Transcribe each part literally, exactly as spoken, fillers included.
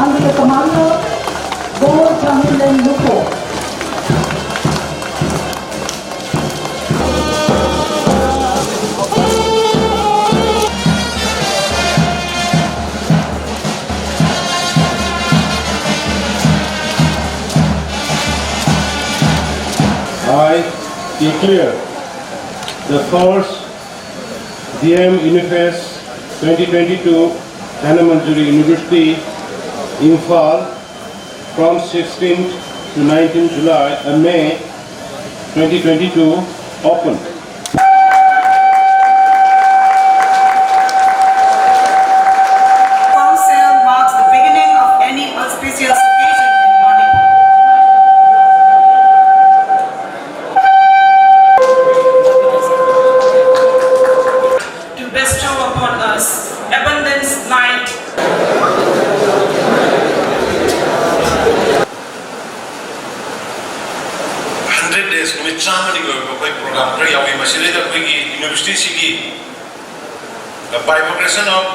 Under the command of Bo Changyinleng Lupo. I declare the first D M Unifest twenty twenty-two, Dhanamanjuri University, Imphal, from sixteenth to nineteenth July, uh, May twenty twenty-two, open. Council marks the beginning of any auspicious occasion in Manipur. To bestow upon us abundance, light. Hundred days, ꯅꯨꯃꯤꯠ ꯆꯥꯝꯃꯅꯤꯒꯤ ꯑꯣꯏꯕ ꯑꯩꯈꯣꯏ program ꯈꯔ ꯌꯥꯎꯏ꯫ ꯃꯁꯤꯗꯩꯗ ꯑꯩꯈꯣꯏꯒꯤ university ꯁꯤꯒꯤ bifurcation of,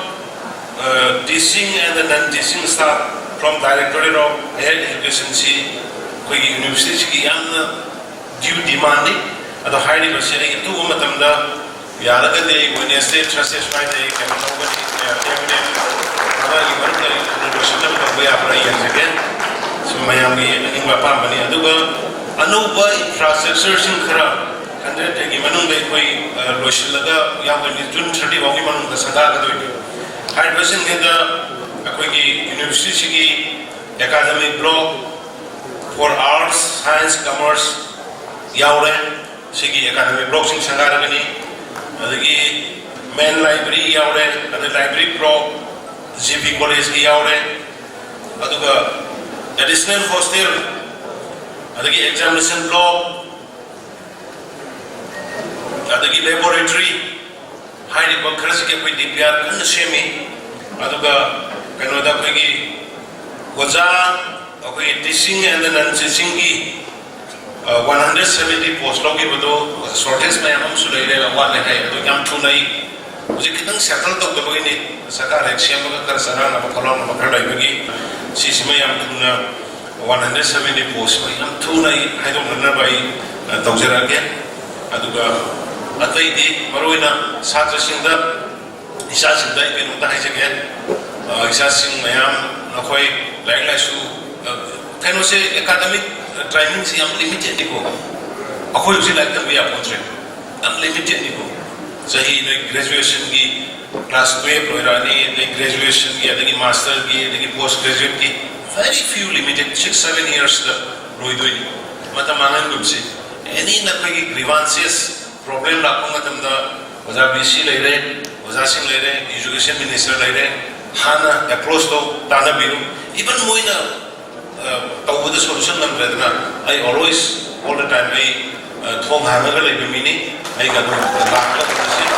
uh, teaching and the non-teaching staff from Directorate of Higher Education ꯁꯤ ꯑꯩꯈꯣꯏꯒꯤ university ꯁꯤꯒꯤ ꯌꯥꯝꯅ due demandꯅꯤ꯫ ꯑꯗꯣ ꯍꯥꯏꯔꯤꯕꯁꯤ ꯑꯩ ꯑꯊꯨꯕ ꯃꯇꯝꯗ ꯌꯥꯔꯒꯗꯤ ꯑꯩ Wednesday, Thursday, Friday ꯀꯩꯅꯣ ꯇꯧꯒꯅꯤ, ꯑ, cabinet ꯃꯉꯥꯒꯤ ꯃꯅꯨꯡꯗ ꯑꯩ ꯂꯣꯏꯁꯤꯟꯅꯕ ꯇꯧꯕ ꯌꯥꯕ꯭ꯔꯥ ꯌꯦꯡꯖꯒꯦ꯫ ꯁꯤ ꯃꯌꯥꯝꯒꯤ ꯑꯅꯤꯡꯕ ꯑꯄꯥꯝꯕꯅꯤ꯫ ꯑꯗꯨꯒ ꯑꯅꯧꯕ infrastructureꯁꯤꯡ ꯈꯔ hundred dayꯒꯤ ꯃꯅꯨꯡꯗ ꯑꯩꯈꯣꯏ, ꯑ, ꯂꯣꯏꯁꯤꯜꯂꯒ ꯌꯥꯎꯗꯣꯏꯅꯤ꯫ June thirty ꯐꯥꯎꯒꯤ ꯃꯅꯨꯡꯗ ꯁꯪꯒꯥꯒꯗꯣꯏꯅꯤ꯫ ꯍꯥꯏꯔꯤꯕꯁꯤꯡꯁꯤꯗ ꯑꯩꯈꯣꯏꯒꯤ universityꯁꯤꯒꯤ academic block for arts, science, commerce ꯌꯥꯎꯔꯦ꯫ ꯁꯤꯒꯤ academic blockꯁꯤꯡ ꯁꯪꯒꯥꯔꯒꯅꯤ꯫ ꯑꯗꯒꯤ main library ꯌꯥꯎꯔꯦ, ꯑꯗꯩ library block, G P collegeꯀꯤ ꯌꯥꯎꯔꯦ, ꯑꯗꯨꯒ additional hostel, ꯑꯗꯒꯤ examination block, ꯑꯗꯒꯤ laboratory, ꯍꯥꯏꯔꯤꯕ ꯈꯔꯁꯤꯒꯤ ꯑꯩꯈꯣꯏ D P R ꯀꯟꯅ ꯁꯦꯝꯃꯤ꯫ ꯑꯗꯨꯒ ꯀꯩꯅꯣꯗ ꯑꯩꯈꯣꯏꯒꯤ ꯑꯣꯖꯥ, ꯑꯩꯈꯣꯏꯒꯤ teaching and non teachingꯒꯤ, ꯑ, one hundred seventy post ꯂꯧꯈꯤꯕꯗꯣ shortage ꯃꯌꯥꯝ ꯑꯃꯁꯨ ꯂꯩꯔꯦ, ꯋꯥꯠꯂꯦ ꯍꯥꯏ꯫ ꯑꯗꯨ ꯌꯥꯝ ꯊꯨꯅ ꯑꯩ ꯍꯧꯖꯤꯛ ꯈꯤꯇꯪ ꯁꯦꯇꯜ ꯇꯧꯗꯕꯒꯤꯅꯤ꯫ ꯁꯔꯀꯥꯔ ꯍꯦꯛ ꯁꯦꯝꯕꯒ ꯈꯔ ꯆꯔꯥꯡꯅꯕ ꯈꯣꯠꯂꯥꯡꯅꯕ ꯈꯔ ꯂꯩꯕꯒꯤ ꯁꯤꯁꯤꯃ ꯌꯥꯝ ꯊꯨꯅ ꯋꯥꯟ ꯍꯟꯗ꯭ꯔꯦꯠ ꯁꯕꯦꯟꯇꯤ ꯄꯣꯁꯁꯤꯃ ꯌꯥꯝ ꯊꯨꯅ ꯑꯩ ꯍꯥꯏꯗꯣꯛꯅꯅꯕ ꯑꯩ ꯇꯧꯖꯔꯛꯑꯒꯦ꯫ ꯑꯗꯨꯒ ꯑꯇꯩꯗꯤ ꯃꯔꯨꯑꯣꯏꯅ ꯁꯥꯇ꯭ꯔꯁꯤꯡꯗ, ꯏꯆꯥꯁꯤꯡꯗ ꯑꯩ ꯀꯩꯅꯣꯝꯇ ꯍꯥꯏꯖꯒꯦ꯫ ꯏꯆꯥꯁꯤꯡ ꯃꯌꯥꯝ, ꯅꯈꯣꯏ ꯂꯥꯏꯔꯤꯛ ꯂꯥꯏꯁꯨ, ꯀꯩꯅꯣꯁꯦ, ꯑꯦꯀꯥꯗꯃꯤꯛ ꯇꯥꯏꯃꯤꯡꯁꯦ ꯌꯥꯝ ꯂꯤꯃꯤꯇꯦꯠꯅꯤꯀꯣ꯫ ꯑꯩꯈꯣꯏ ꯍꯧꯖꯤꯛ ꯂꯥꯏꯔꯤꯛ ꯇꯝꯕ ꯌꯥꯄꯣꯟꯗ꯭ꯔꯦ, ꯌꯥꯝ ꯂꯤꯃꯤꯇꯦꯠꯅꯤꯀꯣ꯫ ꯆꯍꯤ ꯅꯣꯏ ꯒ꯭ꯔꯦꯖꯨꯑꯦꯁꯟꯒꯤ ꯀ꯭ꯂꯥꯁ ꯇꯨꯌꯦꯜꯞ ꯂꯣꯏꯔꯛꯑꯅꯤ, ꯑꯗꯩ ꯒ꯭ꯔꯦꯖꯨꯑꯦꯁꯟꯒꯤ, ꯑꯗꯒꯤ ꯃꯥꯁꯇꯔꯒꯤ, ꯑꯗꯒꯤ ꯄꯣꯁ ꯒ꯭ꯔꯦꯖꯨꯑꯦꯠꯀꯤ, very few limited, six seven ꯏꯌꯔꯁꯇ ꯂꯣꯏꯗꯣꯏꯅꯤ꯫ ꯃꯇꯝ ꯃꯥꯡꯍꯟꯒꯨꯝꯁꯤ꯫ ꯑꯦꯅꯤ ꯅꯈꯣꯏꯒꯤ ꯒ꯭ꯔꯤꯚꯥꯟꯁꯦꯁ ꯄ꯭ꯔꯣꯕ꯭ꯂꯦꯝ ꯂꯥꯛꯄ ꯃꯇꯝꯗ ꯑꯣꯖꯥ ꯕꯤ ꯁꯤ ꯂꯩꯔꯦ, ꯑꯣꯖꯥꯁꯤꯡ ꯂꯩꯔꯦ, ꯏꯖꯨꯀꯦꯁꯟ ꯃꯤꯅꯤꯁꯇꯔ ꯂꯩꯔꯦ, ꯍꯥꯟꯅ ꯑꯦꯄ꯭ꯔꯣꯆ ꯇꯧ, ꯇꯥꯟꯅꯕꯤꯔꯨ꯫ ꯏꯚꯟ ꯃꯣꯏꯅ ꯇꯧꯕꯗ ꯁꯣꯂꯨꯁꯟ ꯂꯩꯇ꯭ꯔꯦꯗꯅ, ꯑꯩ ꯑꯣꯜꯋꯦꯁ, ꯑꯣꯜ ꯗ ꯇꯥꯏꯝ ꯑꯩ ꯊꯣꯡ ꯍꯥꯡꯉꯒ ꯂꯩꯕ ꯃꯤꯅꯤ꯫ ꯑꯩꯒ ꯑꯗꯨꯝ ꯂꯥꯛꯑꯒ ꯇꯧꯅꯁꯤ꯫